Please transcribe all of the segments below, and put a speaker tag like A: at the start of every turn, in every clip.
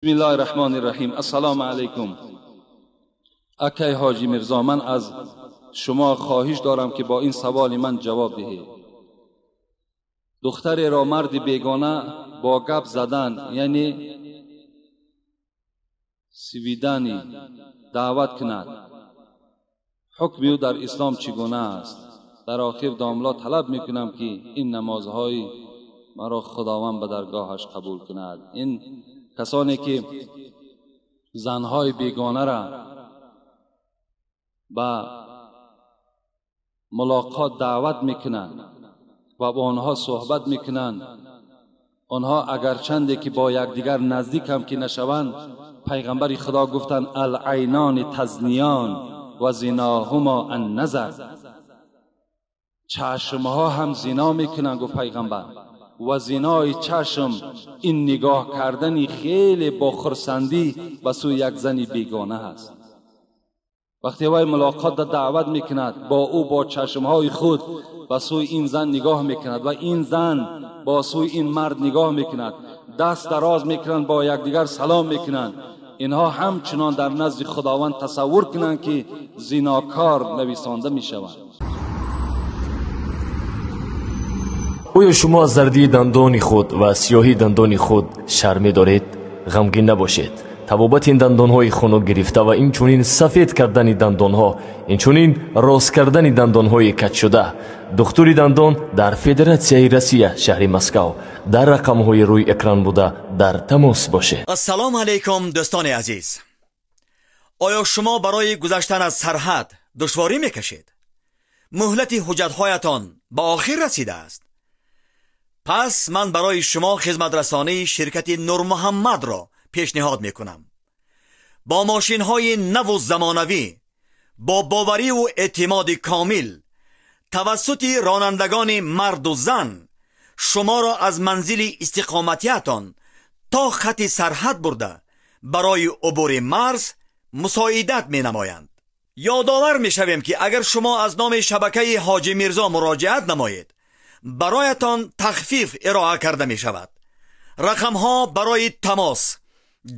A: Бисмиллоҳи раҳмони раҳим. Ассалому алайкум. Акай Ҳоҷӣ Мирзо, ман аз шумо хоҳиш дорам ки бо ин саволи ман ҷавоб диҳед. Духтареро марди бегона бо гап задан, яъне свидание, даъват кунад, ҳукми ӯ дар ислом чӣ гуна аст? Дар охир домло талаб мекунам ки ин намозҳои маро Худованд ба даргоҳаш қабул кунад. Ин касоне ки занҳои бегонаро ба мулоқот даъват мекунанд ва бо онҳо суҳбат мекунанд, онҳо агарчанде ки бо якдигар наздик ҳам ки нашаванд, пайғамбари Худо гуфтанд: алайнони тазниён ва зиноҳумо анназар. Чашмҳо ҳам зино мекунанд, гуфт пайғамбар, ва зинои чашм ин нигоҳ кардани хеле бо хурсандӣ ба сӯи як зани бегона аст. Вақте вай мулоқот даъват мекунад, бо ӯ бо чашмҳои худ ба сӯи ин зан нигоҳ мекунад ва ин зан бо сӯи ин мард нигоҳ мекунад, даст дароз мекунанд, бо якдигар салом мекунанд. Инҳо ҳамчунон дар назди Худованд тасаввур кунанд ки зинокор нависонда мешаванд.
B: Оё шумо аз зардии дандони худ ва сиёҳии дандони худ шарм медоред? Ғамгин набошед. Табобати ин дандонҳои хунук гирифта ва инчунин сафед кардани дандонҳо, инчунин рост кардани дандонҳои каҷшуда. Духтури дандон дар Федератсияи Россия, шаҳри Москав, дар рақамҳои рӯи экран буда дар тамос бошед.
C: Ассалому алайкум, дӯстони азиз. Оё шумо барои гузаштан аз сарҳад душворӣ мекашед? Муҳлати ҳуҷҷатҳоятон ба охир расидааст. Пас ман барои шумо хизматрасонии ширкати Нурмуҳаммадро пешниҳод мекунам. Бо мошинҳои наву замонавӣ, бо бовариву эътимоди комил, тавассути ронандагони марду зан шуморо аз манзили истиқоматиятон то хати сарҳад бурда барои убури марз мусоидат менамоянд. Ёдовар мешавем ки агар шумо аз номи шабакаи Ҳоҷӣ Мирзо муроҷиат намоед, бароятон тахфиф ироа карда мешавад. Рақамҳо барои тамос: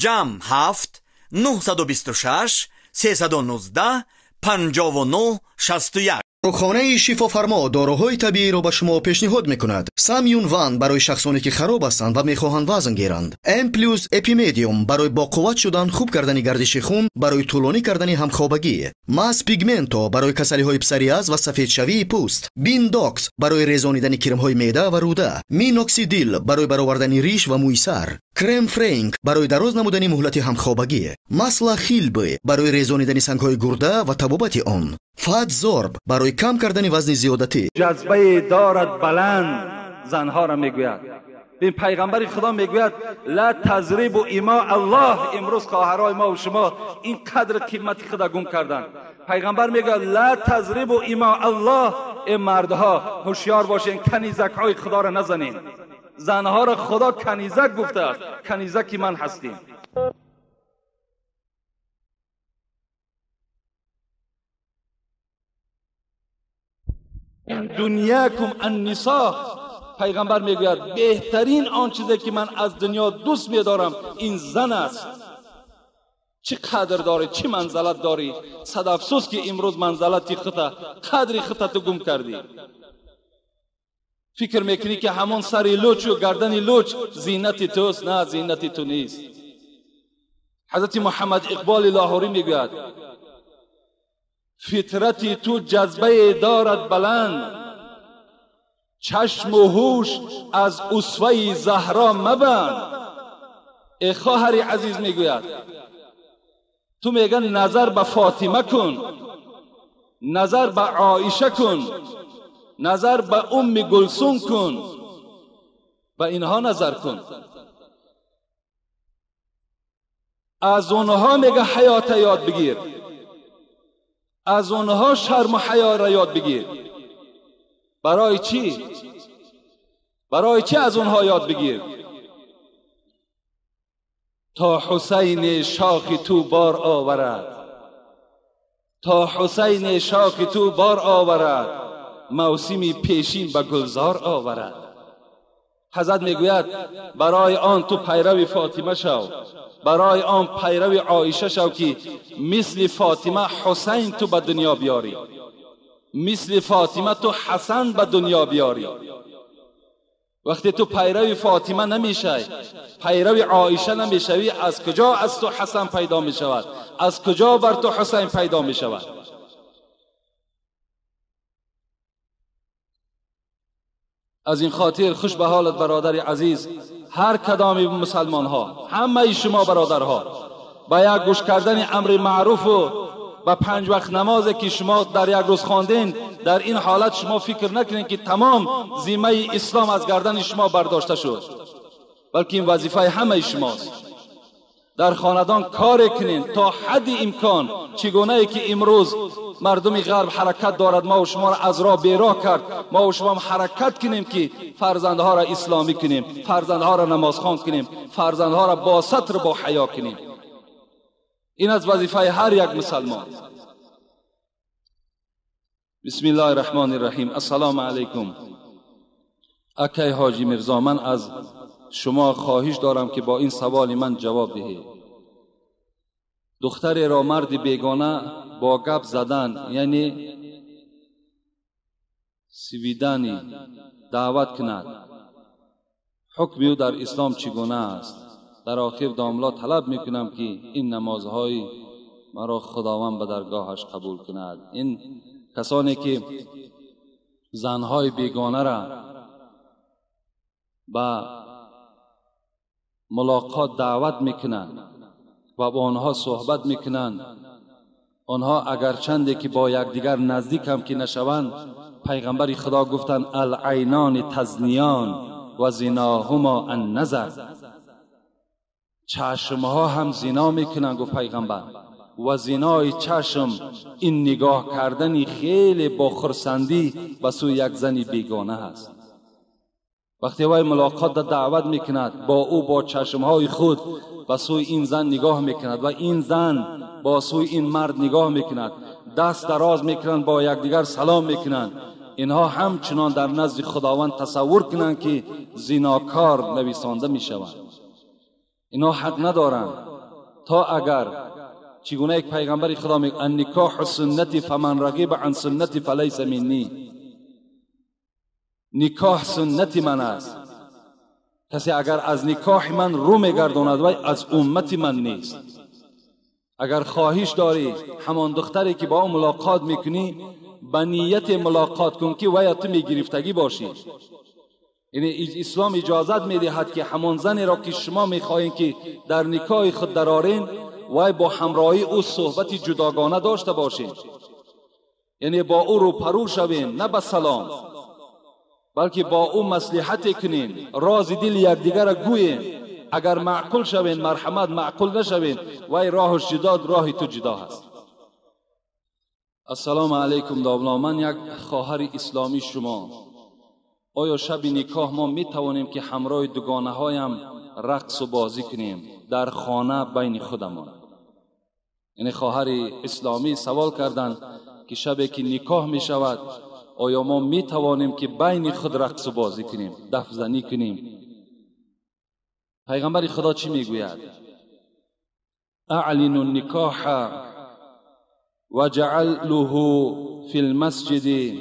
C: ҷамъ 7 926 319 59 61.
D: Дорухонаи Шифофармо доруҳои табииро ба шумо пешниҳод мекунад. Самюн Ван барои шахсоне ки хароб ҳастанд ва мехоҳанд вазн гиранд. М плюс Эпимедиум барои боқувват шудан, хуб кардани гардиши хун, барои тӯлонӣ кардани ҳамхобагӣ. Мас Пигменто барои касалиҳои псориаз ва сафедшавии пӯст. Биндокс барои резонидани кирмҳои меъда ва рӯда. Миноксидил барои баровардани риш ва мӯи сар. Крем Френк барои дароз намудани муҳлати ҳамхобагӣ. Масла Хилбе барои резонидани сангҳои гурда ва табобати он. Фатзорб барои кам кардани вазни зиёдатӣ.
A: Ҷазбае дорад баланд, занҳоро мегӯяд. Бин, пайғамбари Худо мегӯяд: ла тазрибу има Аллоҳ. Имрӯз хоҳарои мо ва шумо ин қадр қимати худа гум карданд. Пайғамбар мегӯяд: ла тазрибу има Аллоҳ. Э мардҳо, ҳушёр бошен, канизакҳои Худоро назанен. Занҳоро Худо канизак гуфтааст, канизаки ман ҳастем. Дунякум аннисо. Пайғамбар мегӯяд беҳтарин он чизе ки ман аз дунё дӯст медорам ин зан аст. Чӣ қадр дорӣ, чӣ манзалат дорӣ. Сад афсӯс ки имрӯз манзалати хута, қадри хута ту гум кардӣ. Фикр мекунӣ ки ҳамон сари лучу гардани луч зинати туст. На, зинати ту нест. Ҳазрати Муҳаммад Иқболи Лоҳурӣ мегӯяд: фитрати ту ҷазбае дорад баланд, чашму ҳуш аз усваи Заҳро мабанд. Э хоҳари азиз, мегӯяд, ту мегӯяд назар ба Фотима кун, назар ба Оиша кун, назар ба Умми Гулсум кун, ба инҳо назар кун. Аз онҳо мега ҳаёта ёд бигир, аз онҳо шарму ҳаёро ёд бигир. Барои чӣ? Барои чӣ аз онҳо ёд бигир? То Ҳусайни шохи ту бор оварад, то Ҳусайни шохи ту бор оварад, мавсими пешин ба гулзор оварад. حضرت میگوید برای آن تو پیرو فاطمه شو، برای آن پیرو عایشه شو که مثل فاطمه حسین تو به دنیا بیاری، مثل فاطمه تو حسن به دنیا بیاری. وقتی تو پیرو فاطمه نمیشی، پیرو عایشه نمیشوی، از کجا از تو حسن پیدا میشود؟ از کجا بر تو حسین پیدا میشود؟ از این خاطر خوش به حالت برادر عزیز، هر کدام مسلمان ها، همه شما برادرها، با یک گوش کردن امر معروف و با 5 وقت نماز که شما در یک روز خواندین، در این حالت شما فکر نکنین که تمام ذمه اسلام از گردن شما برداشته شد، بلکه این وظیفه همه شماست. در خاندان کار کنین تا حد امکان، چگونه ای که امروز مردم غرب حرکت دارد، ما و شما را از راه بیراه کرد، ما و شما هم حرکت کنیم که فرزندها را اسلامی کنیم، فرزندها را نمازخوان کنیم، فرزندها را با ستر با حیا کنیم. این از وظیفه هر یک مسلمان. بسم الله الرحمن الرحیم. السلام علیکم. اکی حاجی میرزا، من از شما خواهش دارم که با این سوال من جواب دهید. دختری را مرد بیگانه با گپ زدن، یعنی سویدنی، دعوت کند، حکم او در اسلام چگونه است؟ در آخر داملا طلب میکنم که این نمازهای مرا خداوند به درگاهش قبول کند. این کسانی که زنهای بیگانه را به ملاقات دعوت میکنند و با آنها صحبت میکنند، آنها اگرچنده که با یکدیگر نزدیک هم که نشوند، پیغمبر خدا گفتند العینان تزنیان و زناهما النظر. چشمها هم زنا میکنند، گفت پیغمبر، و زنای چشم این نگاه کردن خیلی با خرسندی به سوی یک زن بیگانه هست. وقتی وی ملاقات دعوت میکند، با او با چشمهای خود به سوی این زن نگاه میکند و این زن با سوی این مرد نگاه میکند، دست دراز میکنند، با یکدیگر سلام میکنند. اینها همچنان در نزد خداوند تصور کنند که زناکار نویسانده میشوند. اینها حق ندارند تا اگر چگونه یک پیغمبر خدا میگه النکاح سنتی فمن رغب عن سنتی فلیس منی. نکاح سنت من است، کسی اگر از نکاح من رو میگرداند وی از امت من نیست. اگر خواهش داری همان دختری که با او ملاقات میکنی به نیت ملاقات کن که وی تو میگرفتگی باشی. یعنی اسلام اجازت میدهد که همان زنی را که شما میخواهید که در نکاح خود درارین، وی با همراهی او صحبت جداگانه داشته باشین، یعنی با او رو پرو شوین، نه به سلام، بلکه با او مصلحت کنین، راز دل یکدیگر را گویین. اگر معقول شوین مرحمت، معقول نشوین وی راهش جدا، راه تو جدا هست. السلام علیکم دابلا، من یک خواهر اسلامی شما، آیا شب نکاح ما می توانیم که همراه دوگانه هایم رقص و بازی کنیم در خانه بین خودمان؟ یعنی خواهر اسلامی سوال کردند که شبی که نکاح می شود آیا ما می توانیم که بین خود رقص و بازی کنیم، دف زنی کنیم؟ پیغمبر خدا چی میگوید؟ اعلن النکاح وجعله فی المسجد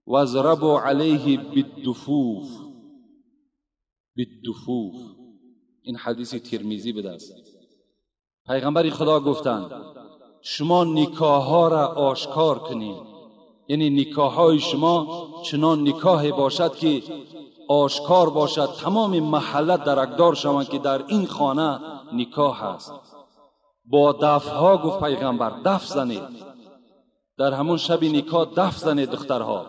A: واضربوا علیه بالدفوف. بالدفوف، این حدیث ترمذی بوده است. پیغمبر خدا گفتند شما نکاح ها را آشکار کنید، یعنی نکاح های شما چنان نکاح باشد که آشکار باشد، تمام محله درکدار شوند که در این خانه نکاح است. با دف ها گفت پیغمبر دف زنید، در همون شب نکاح دف زنید دخترها.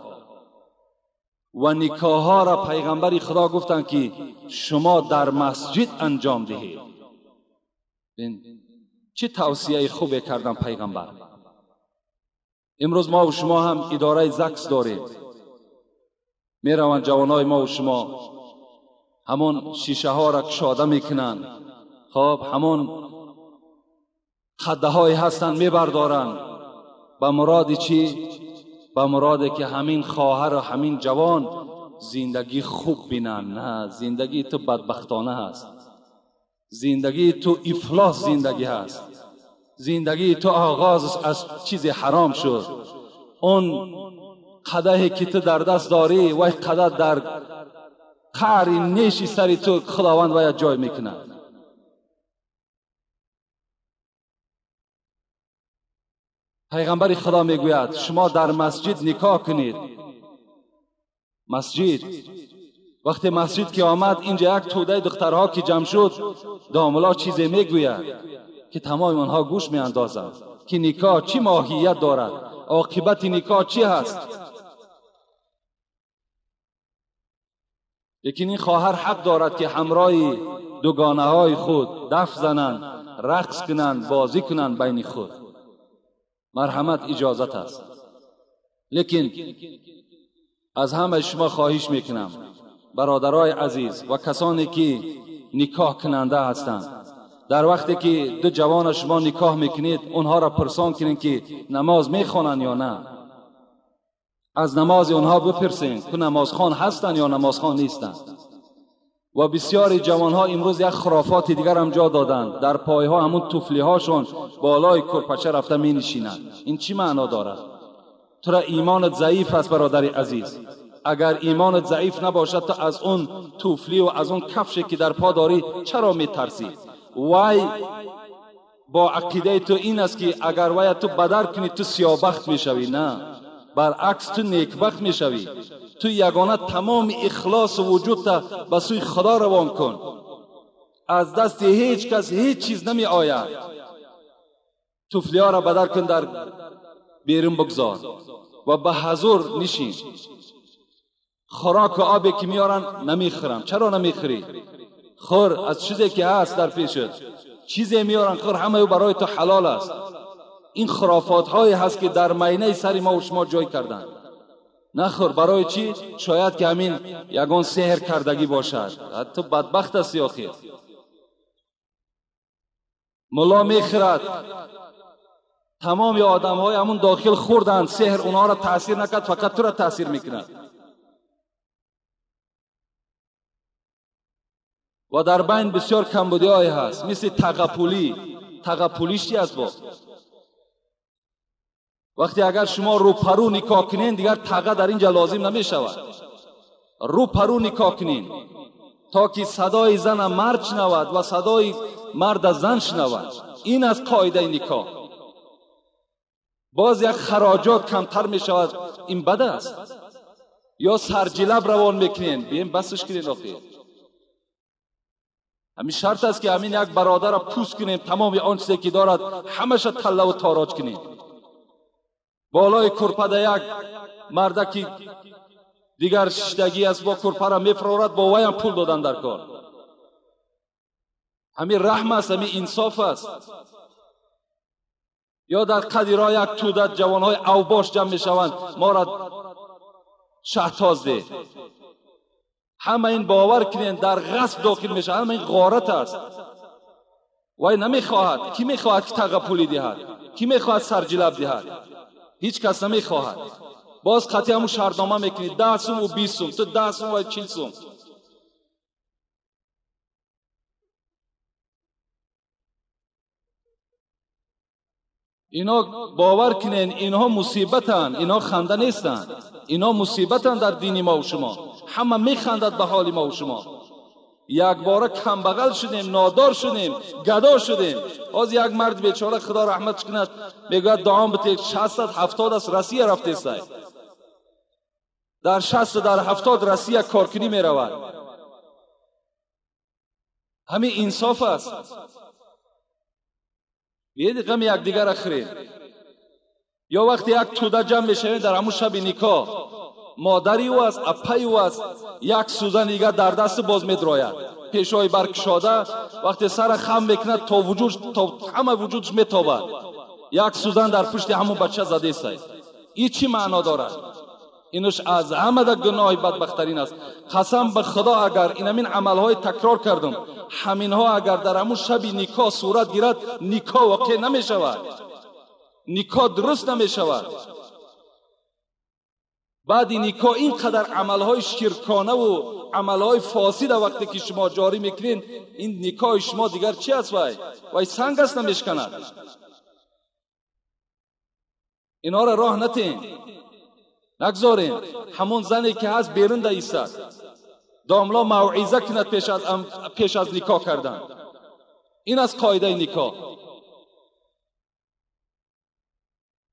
A: و نکاح ها را پیغمبر خدا گفتند که شما در مسجد انجام دهید. چه توصیه خوبی کردن پیغمبر. امروز ما و شما هم اداره زکس داریم، میروند جوانای ما و شما همون شیشه ها را کشاده میکنن، خب همون خده های هستن میبردارن، به مراد چی؟ به مراد که همین خواهر و همین جوان زندگی خوب بینند. نه، زندگی تو بدبختانه هست، زندگی تو افلاس زندگی هست، زندگی تو آغاز از چیز حرام شد. اون قدحی که تو در دست داری وای قدح در قعر نیشی سری تو خداوند باید جای میکنه. پیغمبر خدا میگوید شما در مسجد نکاح کنید. مسجد، وقتی مسجد که آمد اینجا یک توده دخترها که جمع شد، داملا چیزی میگوید که تمام آنها گوش میاندازند که نکاح چی ماهیت دارد، عاقبت نکاح چی هست. لیکن این خواهر حق دارد که همراه دوگانه های خود دف زنند، رقص کنند، بازی کنند بین خود. مرحمت اجازت است. لیکن از همه شما خواهش میکنم برادرای عزیز و کسانی که نکاح کننده هستند، در وقتی که دو جوان شما نکاح میکنید اونها را پرسان کنید که نماز میخوانند یا نه. از نماز اونها بپرسین که نمازخوان هستند یا نمازخوان نیستند. و بسیاری جوانها امروز یک خرافات دیگر هم جا دادند، در پایها همون توفلی هاشون بالای کرپچه رفته می نشینند. این چی معنا دارد؟ تو را ایمانت ضعیف است برادر عزیز. اگر ایمانت ضعیف نباشد تو از اون توفلی و از اون کفشی که در پا داری چرا می ترسی؟ وای با عقیده تو این است که اگر وای تو بدر کنی تو سیابخت می شوی. نه، برعکس تو نیکبخت می شوی. تو یگانه تمام اخلاص و وجود تا به سوی خدا روان کن. از دست هیچ کس هیچ چیز نمی آید. توفلی ها را بدر کن، در بیرون بگذار و به حضور نشین. خوراک و آبی که میارن نمیخورم. چرا نمیخوری؟ خور از چیزی که هست در پیشت، چیزی میارن خور، همه برای تو حلال است. این خرافات هایی هست که در مینه سر ما و شما جای کردن. نخور. برای چی؟ شاید که همین یگان سحر کردگی باشد. تو بدبخت هستی آخر. ملا میخورد، تمام آدم های همون داخل خوردن، سحر اونها را تاثیر نکرد، فقط تو را تاثیر میکند. و در بین بسیار کمبودی های هست، مثل تغپولی. تغپولیش چی است با؟ وقتی اگر شما رو پرو نکاح کنین دیگر تغه در اینجا لازم نمی شود. رو پرو نکاح کنین تا که صدای زن مرد شنود و صدای مرد زن شنود. این از قاعده نکاح. باز یک خراجات کمتر می شود، این بد است. یا سرجلب روان میکنین، بیاین بسش کنین آخر. همین شرط است که همین یک برادر را پوست کنیم، تمام آن چیزی که دارد همش طله و تاراج کنیم. بالای کرپه یک مردکی دیگر شیشتگی است، با کرپه را میفرارد، با وی هم پول دادن در کار. همین رحم است، همین انصاف است. یا در قدیرها یک توده جوانهای اوباش جمع میشوند، ما را شهتاز ده. همه این باور کنین در غصب داخل میشه، همه این غارت است. وای نمیخواهد. کی میخواهد که تغه پولی دهد؟ کی میخواهد سرجلب دهد؟ هیچ کس نمیخواهد. باز قطعی همون شرطنامه میکنی، 10 سوم و 20 سوم، تو 10 سوم و 40 سوم. اینا باور کنین اینها مصیبتن، اینها خنده نیستن، اینا مصیبتن در دین ما و شما. همه میخندد به حال ما و شما. یک باره کم بغل شدیم، نادار شدیم، گدا شدیم. از یک مرد بیچاره خدا رحمتش کند میگوید دعام بده، 60 70 است، رسیه رفته است. در 60 در 70 رسیه کارکنی میرود. همین انصاف است. یه غم یک دیگر خرید. یا وقتی یک توده جمع میشویم در همون شب نکاح، مادری او است، اپای او است، یک سوزن دیگر در دست باز میدراید، پیشای برکشاده، وقتی سر خم میکند تا وجود تا همه وجودش میتابد، یک سوزن در پشت همون بچه زده است. این چی معنا دارد؟ اینش از همه در گناه بدبخترین است. قسم به خدا اگر این همین عملهای تکرار کردم، همینها اگر در همون شب نکاح صورت گیرد، نکاح واقع نمی شود، نکاح درست نمی شود. Баъди никоҳ ин қадар амалҳои ширконаву амалҳои фосида вақте ки шумо ҷорӣ мекунед, ин никоҳи шумо дигар чи аст? Вай санг аст, намешканад. Инҳоро роҳ натен, нагзорем. Ҳамон зане ки ҳаст берун даистад, домло мавъиза кунад пеш аз никоҳ кардан. Ин аст қоидаи никоҳ.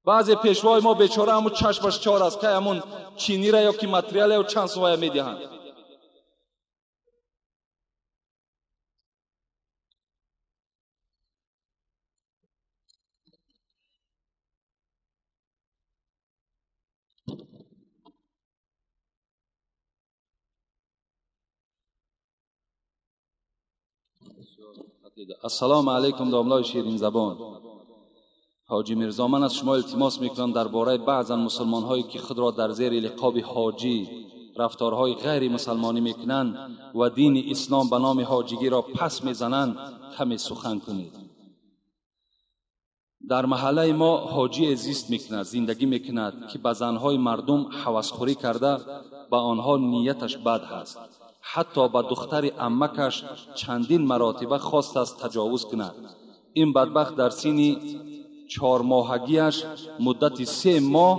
A: Баъзе пешвои мо бечора ҳамун чашмаш чор аст, кай ҳамун чинира ё ки материала ё чанд сумая медиҳанд. Ассалому алайкум домлои ширинзабон. ҳоҷӣ Мирзо, ман аз шумо илтимос мекунам дар бораи баъзан мусулмонҳое ки худро дар зери лиқоби ҳоҷӣ рафторҳои ғайримусалмонӣ мекунанд ва дини ислом ба номи ҳоҷигиро пас мезананд каме сухан кунед. Дар маҳаллаи мо ҳоҷие зист мекунад, зиндагӣ мекунад ки ба занҳои мардум ҳавасхӯрӣ карда ба онҳо нияташ бад ҳаст. Ҳатто ба духтари аммакаш чандин маротиба хостааст таҷовуз кунад. Ин бадбахт дар синни чормоҳагиаш муддати 3 моҳ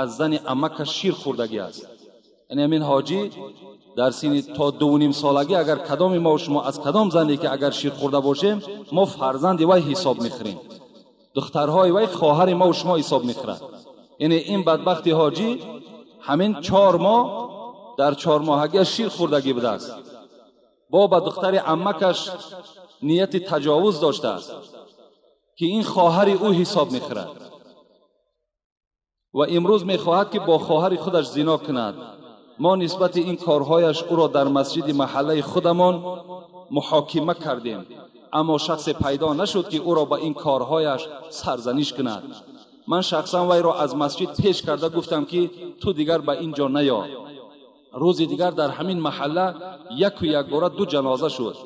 A: аз зани аммакаш шир хӯрдагӣ аст. Яъне ҳамин ҳоҷӣ дар синни то 2.5 солагӣ агар кадоми мо шумо аз кадом зане ки агар шир хӯрда бошем, мо фарзанди вай ҳисоб мехӯрем. Духтарҳои вай хоҳари мо шумо ҳисоб мехӯрад. Яъне ин бадбахти ҳоҷӣ ҳамин 4 моҳ дар 4 моҳагиаш шир хӯрдагӣ будааст. Бо ба духтари аммакаш нияти таҷовуз доштааст ки ин хоҳари ӯ ҳисоб мехӯрад ва имрӯз мехоҳад ки бо хоҳари худаш зино кунад. Мо нисбати ин корҳояш ӯро дар масҷиди маҳаллаи худамон муҳокима кардем, аммо шахсе пайдо нашуд ки ӯро ба ин корҳояш сарзаниш кунад. Ман шахсан вайро аз масҷид пеш карда гуфтам ки ту дигар ба ин ҷо наё. Рӯзи дигар дар ҳамин маҳалла яку якбора 2 ҷаноза шуд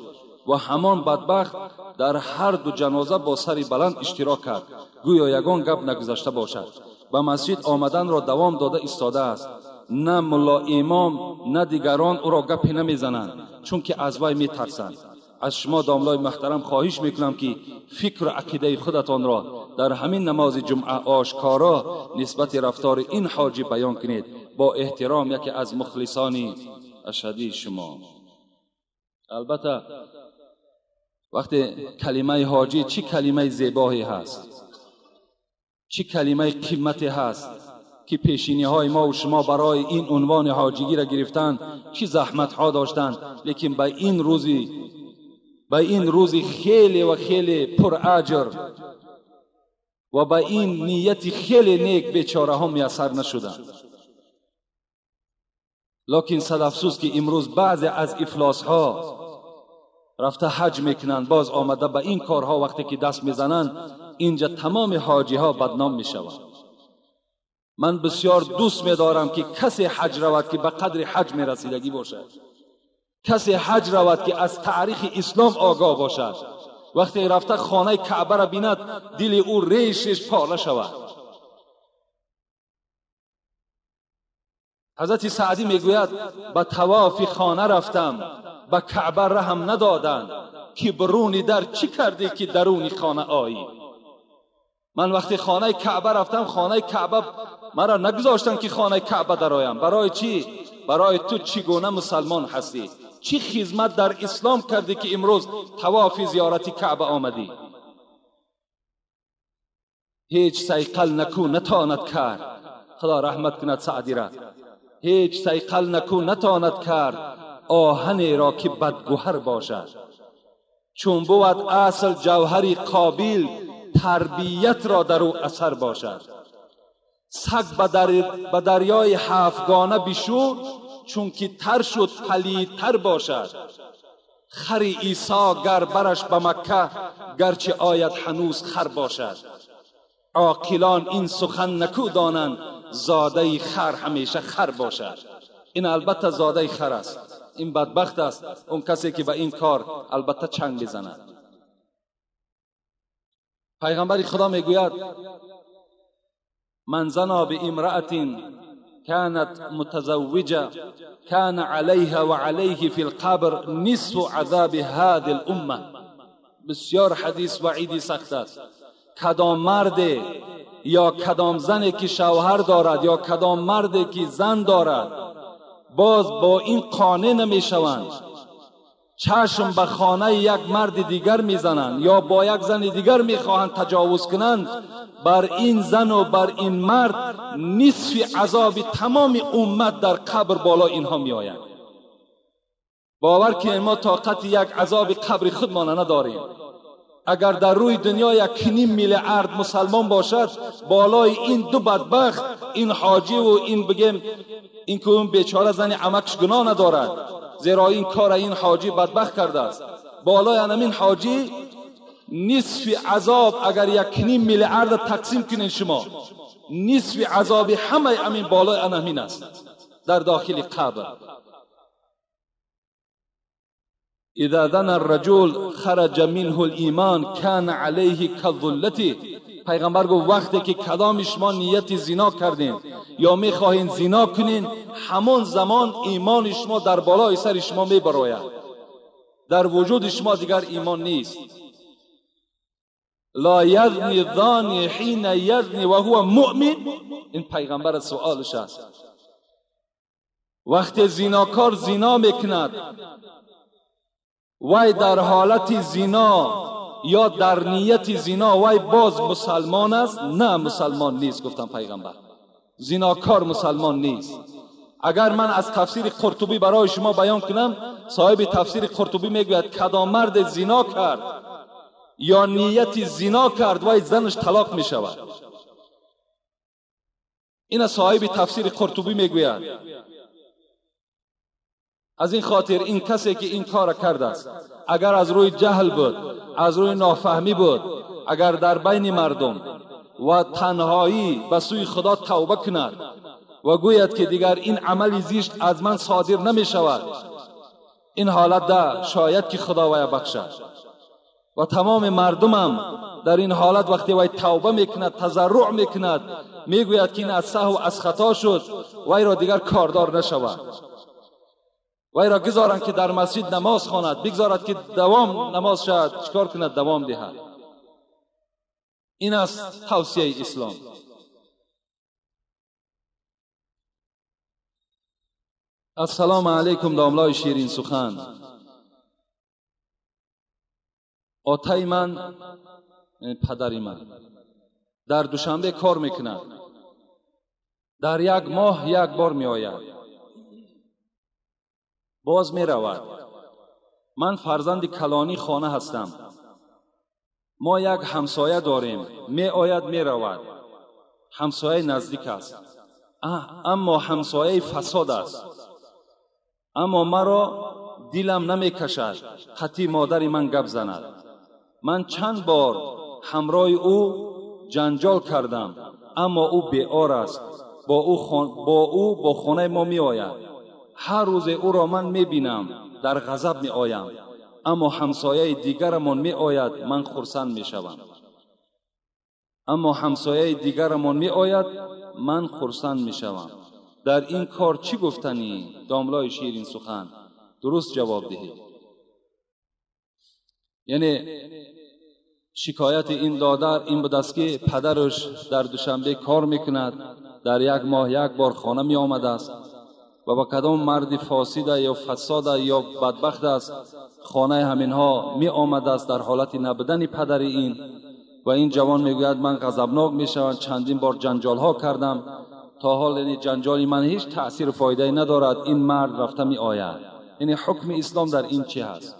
A: ва ҳамон бадбахт дар ҳар 2 ҷаноза бо сари баланд иштирок кард, гӯё ягон гап нагузашта бошад. Ба масҷид омаданро давом дода истодааст. На мулло имом, на дигарон ӯро гапе намезананд, чунки аз вай метарсанд. Аз шумо домлои муҳтарам хоҳиш мекунам ки фикру ақидаи худатонро дар ҳамин намози ҷумъа ошкоро нисбати рафтори ин ҳоҷӣ баён кунед. Бо эҳтиром яке аз мухлисони ашадии шумо. Албатта вақте калимаи ҳоҷӣ чӣ калимаи зебоҳе ҳаст, чӣ калимаи қимате ҳаст ки пешиниҳои мо ва шумо барои ин унвони ҳоҷигиро гирифтанд, чӣ заҳматҳо доштанд, лекин ба ин рӯзи хеле ва хеле пураҷр ва ба ин нияти хеле нек бечораҳо муяссар нашуданд. Лекин сад афсӯс ки имрӯз баъзе аз ифлосҳо рафта ҳаҷ мекунанд, боз омада ба ин корҳо вақте ки даст мезананд, инҷа тамоми ҳоҷиҳо бадном мешаванд. Ман бисёр дӯст медорам ки касе ҳаҷ равад ки ба қадри ҳаҷ мерасидагӣ бошад, касе ҳаҷ равад ки аз таърихи ислом огоҳ бошад. Вақте рафта хонаи каъбаро бинад, дили ӯ реш реш пора шавад. ҳазрати Саъдӣ мегӯяд: ба тавофи хона рафтам, ба каъба раҳм надоданд, ки беруни дар чӣ кардӣ ки даруни хона оӣ. Ман вақте хонаи каъба рафтам, хонаи каъба маро нагузоштанд ки хонаи каъба дароям. Барои чӣ? Барои ту чӣ гуна мусалмон ҳастӣ? Чӣ хизмат дар ислом кардӣ ки имрӯз тавофи зиёрати каъба омадӣ? ҳеҷ сайқал наку натонад кард. Худо раҳмат кунад Саъдиро. Ҳеҷ сайқал наку натонад кард оҳанеро ки бадгӯҳар бошад. Чун бувад асл ҷавҳари қобил, тарбиятро дар ӯ асар бошад. Саг ба дарёи ҳафтгона бишӯ, чунки тар шуд палидтар бошад. Хари Исо гар бараш ба Макка, гарчи ояд ҳанӯз хар бошад. Оқилон ин сухан наку донанд, зодаи хар ҳамеша хар бошад. Ин албатта зодаи хар аст, ин бадбахт аст он касе ки ба ин кор албатта чанг мезанад. Пайғамбари Худо мегӯяд: ман зано биимраатин كانت متزوجة كان عليها وعليه في القبر نصف عذاب هذه الأمة. بسیار حدیث وعیدی سخت است. کدام مرد یا کدام زنی که شوهر دارد یا کدام مردی که زن دارد باز با این قانع نمیشوند، چشم به خانه یک مرد دیگر میزنند یا با یک زن دیگر میخواهند تجاوز کنند، بر این زن و بر این مرد نصف عذاب تمام امت در قبر بالا اینها میآید. باور که ما طاقت یک عذاب قبر خودمان نداریم. اگر در روی دنیا 1.5 میلیارد مسلمان باشد، بالای این دو بدبخت، این حاجی و این بگیم این که اون بیچاره زن عمکش گناه ندارد، زیرا این کار این حاجی بدبخت کرده است، بالای همین حاجی نصف عذاب، اگر 1.5 میلیارد تقسیم کنین شما، نصف عذاب همه همین بالای همین است در داخل قبر. اذا زنى الرجل خرج منه الایمان كان عليه كالظلة. پیغمبر گفت وقتی که کدام شما نیت زنا کردین یا میخواهین زنا کنین، همان زمان ایمان شما در بالای سر شما میبراید، در وجود شما دیگر ایمان نیست. لا یزنی الزانی حین یزنی و هو مؤمن. این پیغمبر سوالش است. وقتی زیناکار زنا میکند، وی در حالت زنا یا در نیت زنا وی باز مسلمان است؟ نه، مسلمان نیست. گفتم پیغمبر زیناکار مسلمان نیست. اگر من از تفسیر قرطبی برای شما بیان کنم، صاحب تفسیر قرطبی میگوید کدام مرد زنا کرد یا نیت زنا کرد وی زنش طلاق می شود. این صاحب تفسیر قرطبی میگوید. از این خاطر این کسی که این کار کرده است، اگر از روی جهل بود، از روی نافهمی بود، اگر در بین مردم و تنهایی به سوی خدا توبه کند و گوید که دیگر این عمل زشت از من صادر نمی شود، این حالت ده شاید که خدا وی بخشد. و تمام مردمم در این حالت وقتی وی توبه میکند، تضرع میکند، میگوید که این از سهو از خطا شد، وی را دیگر کاردار نشود، وی را گذارند که در مسجد نماز خواند، بگذارد که دوام نماز شد، چکار کند؟ دوام دهد. این است توصیه اسلام. السلام علیکم داملای شیرین سخن. آتای من، پدری من در دوشنبه کار میکند، در یک ماه یک بار می آید، باز می رود. من فرزند کلانی خانه هستم. ما یک همسایه داریم، می آید می رود، همسایه نزدیک است، اما همسایه فساد است. اما مرا دلم نمی کشد قطعی مادر من گپ زند. من چند بار همراه او جنجال کردم، اما او بی‌عار است. با او با خانه ما می آید. هر روز او را من می بینم، در غضب می آیم، اما همسایه دیگرمان می آید، من خرسند می شوم. اما همسایه دیگرمان می آید، من خرسند می شوم. در این کار چی گفتنی؟ داملای شیرین سخن درست جواب دهید. یعنی شکایت این دادر این بود است که پدرش در دوشنبه کار میکند، در یک ماه یک بار خانه می آمده است و با کدام مرد فاسد یا فساد یا بدبخت است خانه همینها می آمده است در حالت نبودن پدر این. و این جوان میگوید من غضبناک میشوم، چندین بار جنجال ها کردم، تا حال این جنجال من هیچ تأثیر و فایده ندارد، این مرد رفته می آید. یعنی حکم اسلام در این چی هست؟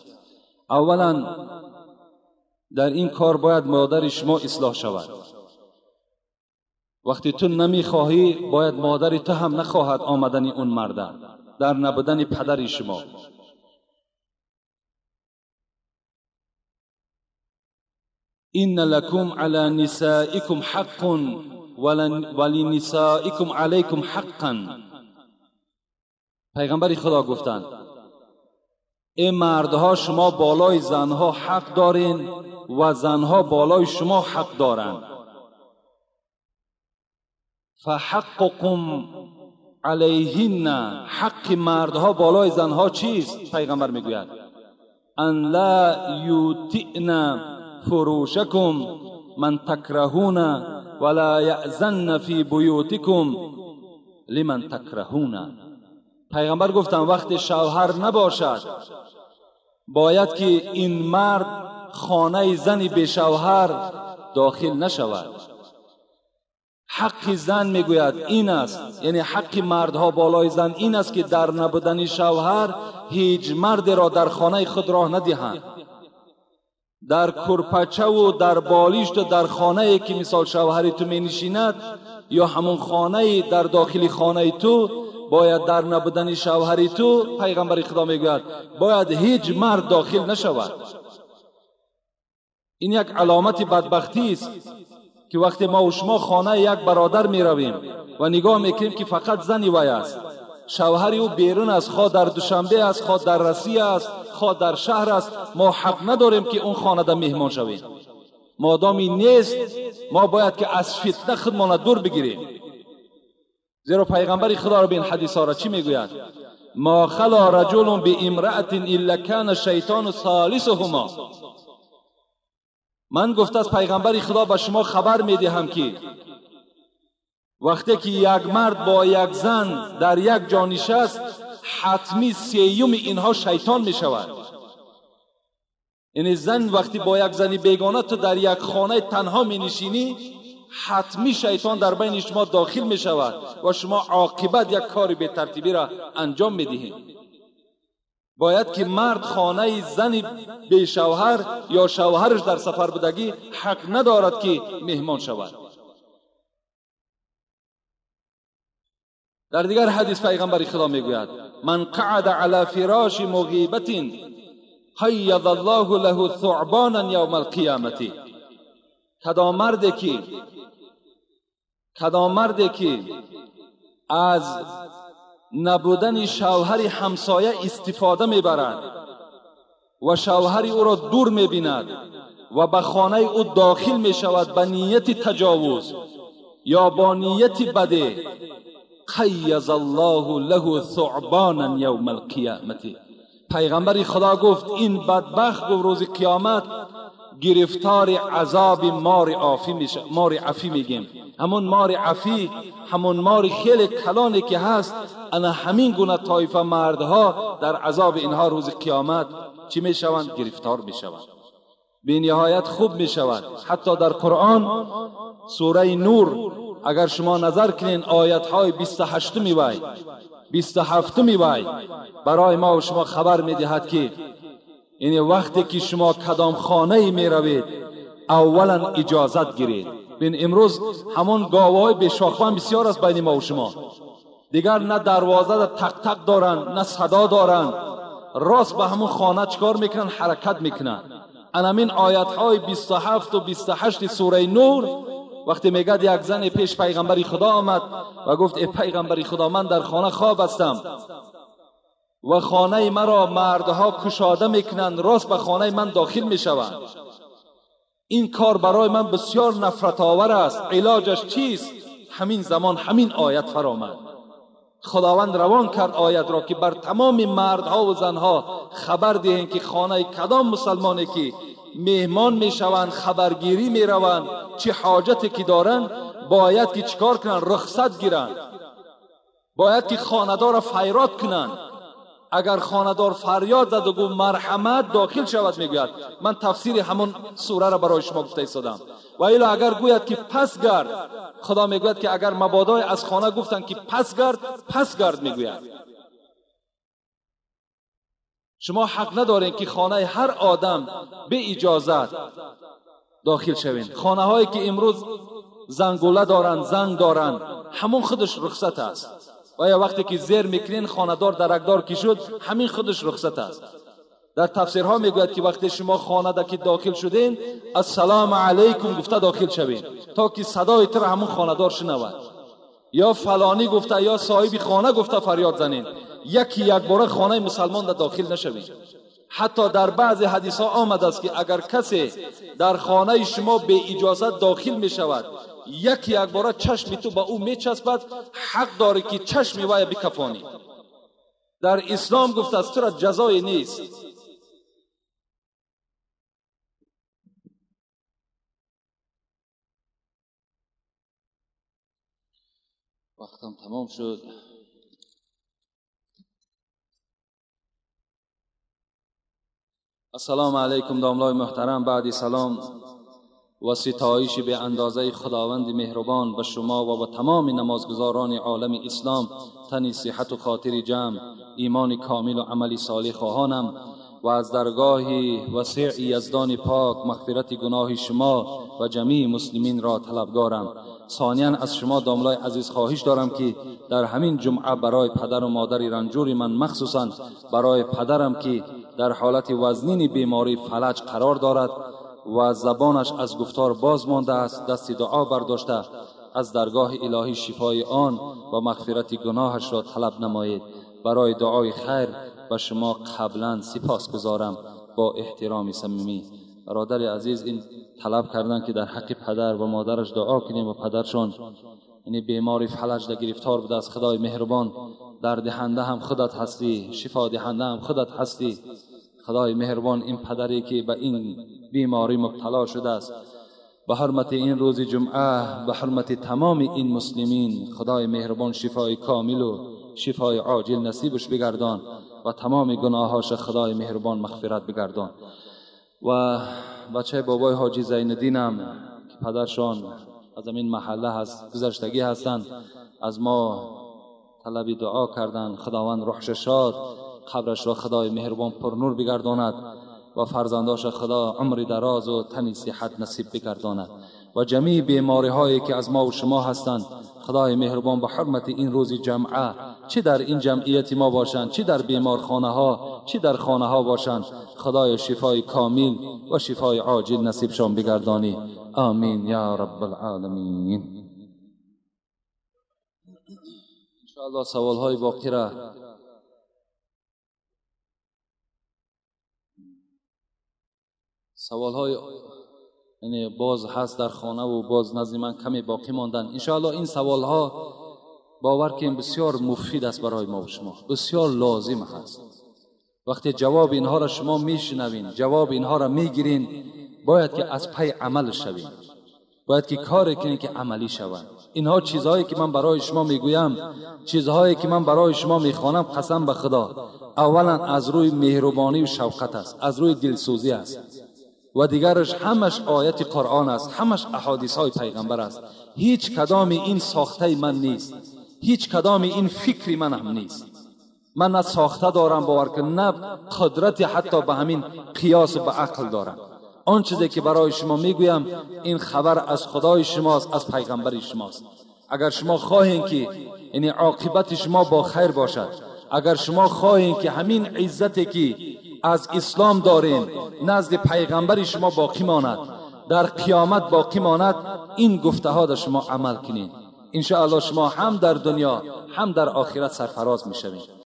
A: اولا در این کار باید مادر شما اصلاح شود. وقتی تو نمیخواهی باید مادر تو هم نخواهد آمدن اون مرده در نبودن پدر شما. این لکم علی نسائکم حق ولنسائکم علیکم حقا. پیغمبر خدا گفتند ای مردها شما بالای زنها حق دارین و زنها بالای شما حق دارند. فحقكم علیهن، حق مردها بالای زنها چیست؟ پیغمبر میگوید ان لا یوتئن فروشکم من تکرهون ولا یأذن فی بیوتکم لمن تکرهون. پیغمبر گفتن وقت شوهر نباشد باید که این مرد خانه زنی به شوهر داخل نشود. حق زن میگوید این است، یعنی حق مردها بالای زن این است که در نبودن شوهر هیچ مرد را در خانه خود راه ندهند. در کرپچه و در بالیشت و در خانه که مثال شوهر تو می نشیند یا همون خانه در داخل خانه تو، باید در نبودن شوهر تو، پیغمبر خدا میگوید باید هیچ مرد داخل نشود. این یک علامت بدبختی است که وقتی ما و شما خانه یک برادر می رویم و نگاه میکنیم که فقط زنی وی است، شوهر او بیرون است، خواه در دوشنبه است، خواه در رسیه است، خواه در شهر است، ما حق نداریم که اون خانه در مهمان شویم. مادامی نیست ما باید که از فتنه خودمان دور بگیریم. زیرا پیغمبر خدا را به این حدیث ها را چی میگوید؟ ما خلا رجل بامرأة الا کان الشیطان ثالثهما. من گفته از پیغمبر خدا به شما خبر میدهم که وقتی که یک مرد با یک زن در یک جا نشست، حتمی سیوم اینها شیطان می شود. یعنی زن وقتی با یک زنی بیگانه تو در یک خانه تنها می نشینی، حتمی شیطان در بین شما داخل می شود و شما عاقبت یک کار به ترتیبی را انجام می دهید. باید که مرد خانه زن بی شوهر یا شوهرش در سفر بودگی حق ندارد که مهمان شود. در دیگر حدیث پیغمبر خدا میگوید من قعد علی فراش مغیبت قیض الله له ثعبانا یوم القیامة. کدام مردی که از نبودن شوهر همسایه استفاده میبرد و شوهر او را دور میبیند و به خانه او داخل میشود به نیت تجاوز یا با نیت بده، قیض الله له ثعبانا یوم القیامة. پیغمبر خدا گفت این بدبخت گفت روز قیامت گرفتار عذاب مار عافی میشه. مار عفی میگیم، همون مار عفی، همون مار خیلی کلانی که هست، انا همین گونه طایفه مردها در عذاب اینها روز قیامت چی میشوند؟ گرفتار میشوند. به نهایت خوب میشود. حتی در قرآن سوره نور اگر شما نظر کنین آیت های 28 وی 27 وی برای ما و شما خبر میدهد که یعنی وقتی که شما کدام خانه می روید اولا اجازت گیرید. بین امروز همون گاوهای به شاخبان بسیار است بین ما و شما، دیگر نه دروازه تق تق دارن نه صدا دارن، راست به همون خانه چکار میکنن؟ حرکت میکنن. انامین آیت های 27 و 28 سوره نور وقتی میگد یک زن پیش پیغمبر خدا آمد و گفت ای پیغمبر خدا، من در خانه خواب هستم و خانه مرا مردها کشاده میکنند، راست به خانه من داخل میشوند، این کار برای من بسیار نفرت آور است، علاجش چیست؟ همین زمان همین آیت فرامد. خداوند روان کرد آیت را که بر تمام مردها و زنها خبر دهیم که خانه کدام مسلمانی که مهمان میشوند، خبرگیری میروند، چه حاجتی که دارند باید که چیکار کنند؟ رخصت گیرند، باید که خانه‌دار را فریاد کنند. اگر خانه‌دار فریاد زد و گفت مرحمت داخل شود، میگوید من تفسیر همون سوره را برای شما گفته ایستادم. و الا اگر گوید که پس گرد، خدا میگوید که اگر مبادای از خانه گفتند که پس گرد، پس گرد میگوید. شما حق ندارین که خانه هر آدم به اجازت داخل شوین. خانه هایی که امروز زنگوله دارند، زنگ دارند، همون خودش رخصت است. و یا وقتی که زیر میکنین خانه‌دار درکدار که شد، همین خودش رخصت است. در تفسیرها میگوید که وقتی شما خانه که داخل شدین السلام علیکم گفته داخل شوین تا که صدای تر همون خانه‌دار شنود، یا فلانی گفته یا صاحب خانه گفته فریاد زنین، یکی یک باره خانه مسلمان در داخل نشوین. حتی در بعض حدیث ها آمده است که اگر کسی در خانه شما به اجازت داخل می شود یکی یک باره چشم تو به او میچسبد، حق داری که چشم وی بکفانی. در اسلام گفت است تو را جزای نیست. وقتم تمام شد. السلام علیکم داملای محترم. بعد سلام و ستایش به اندازه خداوند مهربان به شما و به تمام نمازگزاران عالم اسلام تنی صحت و خاطر جمع، ایمان کامل و عمل صالح خواهانم و از درگاه وسیع یزدان پاک مغفرت گناه شما و جمیع مسلمین را طلبگارم. ثانیا از شما داملای عزیز خواهش دارم که در همین جمعه برای پدر و مادر رنجور من، مخصوصا برای پدرم که در حالت وزنین بیماری فلج قرار دارد و زبانش از گفتار باز مانده است، دست دعا برداشته از درگاه الهی شفای آن و مغفرت گناهش را طلب نمایید. برای دعای خیر به شما قبلا سپاس گزارم. با احترام صمیمی. برادر عزیز این طلب کردن که در حق پدر و مادرش دعا کنیم و پدرشان یعنی بیماری فلج در گرفتار بوده است. خدای مهربان در دهنده هم خودت هستی، شفا دهنده هم خودت هستی. خدای مهربان این پدری که به این بیماری مبتلا شده است، به حرمت این روز جمعه، به حرمت تمام این مسلمین، خدای مهربان شفای کامل و شفای عاجل نصیبش بگردان و تمام گناهاش خدای مهربان مغفرت بگردان. و بچه بابای حاجی زینالدینم که پدرشان از این محله هست، گذشتگی هستند، از ما طلب دعا کردند. خداوند روحش شاد، قبرش را خدای مهربان پر نور بگرداند و فرزنداش خدا عمر دراز و تنی صحت نصیب بگرداند و جمیع بیماری هایی که از ما و شما هستند خدای مهربان به حرمت این روز جمعه، چه در این جمعیت ما باشند، چه در بیمارخانه ها، چه در خانه ها باشند، خدای شفای کامل و شفای عاجل نصیبشان بگردانی. آمین یا رب العالمین. انشاءالله سوال های باقی را سوال های یعنی باز هست در خانه و باز نزد من کمی باقی ماندن. انشاءالله این سوال ها باور کنیم بسیار مفید است برای ما و شما، بسیار لازم هست. وقتی جواب اینها را شما میشنوین، جواب اینها را میگیرین، باید که از پی عمل شوین، باید که کار کنین که عملی شوند. اینها چیزهایی که من برای شما میگویم، چیزهایی که من برای شما میخوانم، قسم به خدا اولا از روی مهربانی و شفقت است، از روی دلسوزی است، و دیگرش همش آیت قرآن است، همش احادیث های پیغمبر است. هیچ کدام این ساخته من نیست، هیچ کدام این فکری من هم نیست. من نه ساخته دارم، باور کن، نه قدرت حتی به همین قیاس به عقل دارم. آن چیزی که برای شما میگویم این خبر از خدای شماست، از پیغمبر شماست. اگر شما خواهین که یعنی عاقبت شما با خیر باشد، اگر شما خواهین که همین عزتی که از اسلام دارین نزد پیغمبر شما باقی ماند، در قیامت باقی ماند، این گفته ها در شما عمل کنین، انشاءالله شما هم در دنیا هم در آخرت سرفراز میشوین.